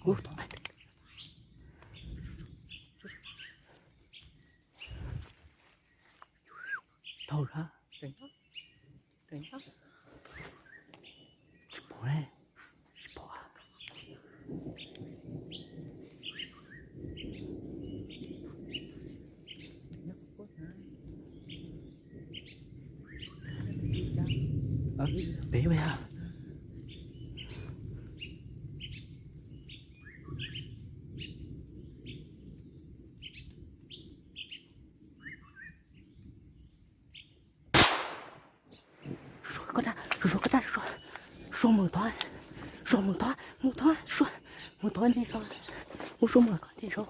Ub, dhau lawm. Tsis pom ne, tsis pom. Pem ua. Suav, koj dab, Suav, Suav, koj dab, Suav, Suav, mus thov, Suav, mus thov, mus thov, Suav, mus thov ntej Suav, mus Suav mus thov ntej Suav.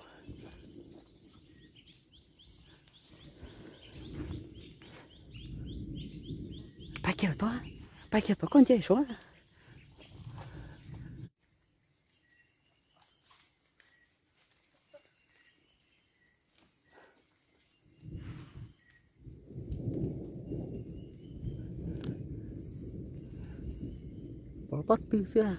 Pab kiag tod, pab kiag tod koj nce Suav. Pov pob tw xwb.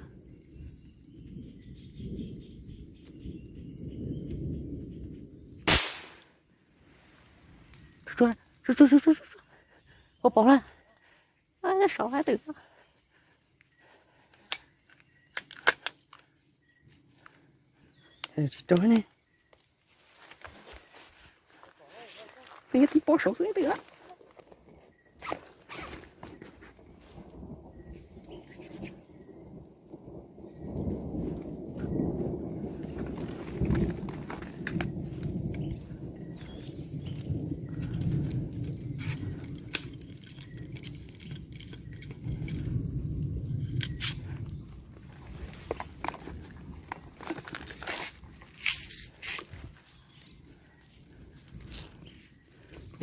Ua pov na. Saum hab twm. Tsis raug ne. Twb tib pob saud xwb twb.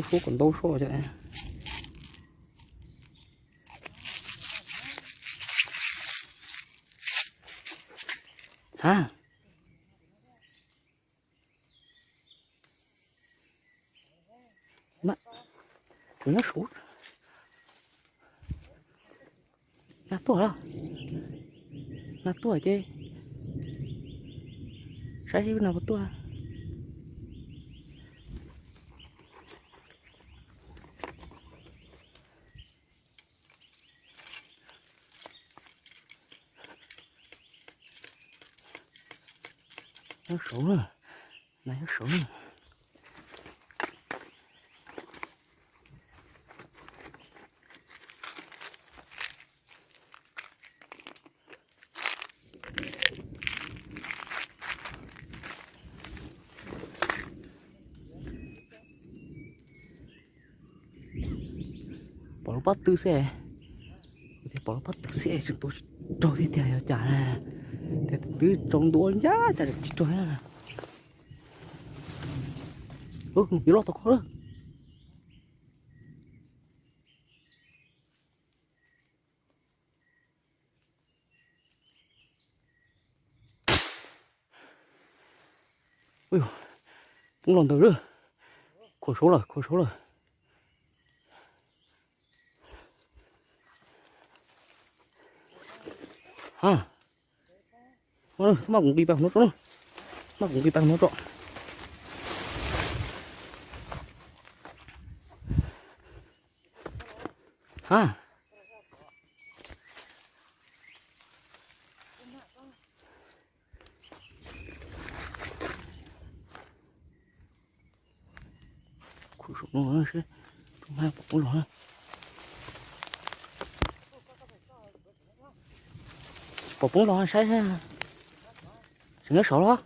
Ub, suab kom ntau suab. Ha, nyob saud. Nag tuaj los? Nag tuaj ces saib seb nag puas tuaj. Nyob saud na, nag nyob saud na. Pom lub pob tw xwb. Kuv tias pom lub pob tw xwb tseem tua tsis raug thiab tiag yog cas na. Tias twb tsaus ntua ncaj cas tsis raug na. Yuav loj tau koj lawm. Poob los ntawd lawm. Khuam saud lawm, khuam saud lawm. Ha, maj kuv nqis pais hauv no tso, maj kuv nqis pais hauv no tso. Ha. Khuam saum no seb, pom poob los. Pom poob los saib, tseem nyob saud los.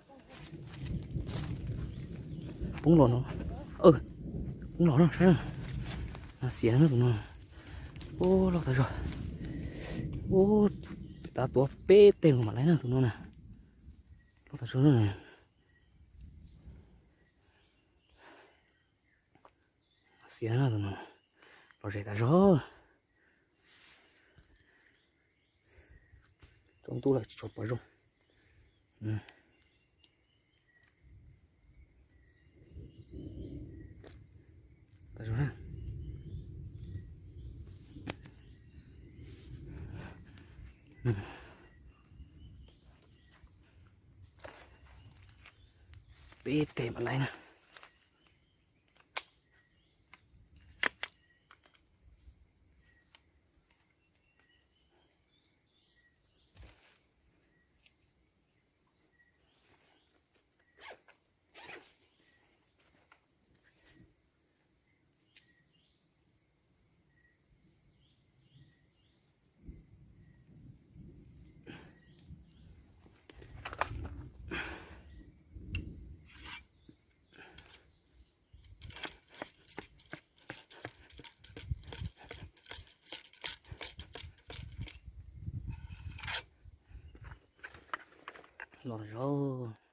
Poob los no, poob los no saib na. Xiav na tus no. Ub, loj tas zog. Ub, peb tab tuav peb teg los mam laib na tus no na. Loj tas zog na. Xiav na tus no, los zem tas zog. Tsaus ntuj lawm tsis tshua pom zoo. Tas zog na. Peb teg mam laiv na. Los zaum.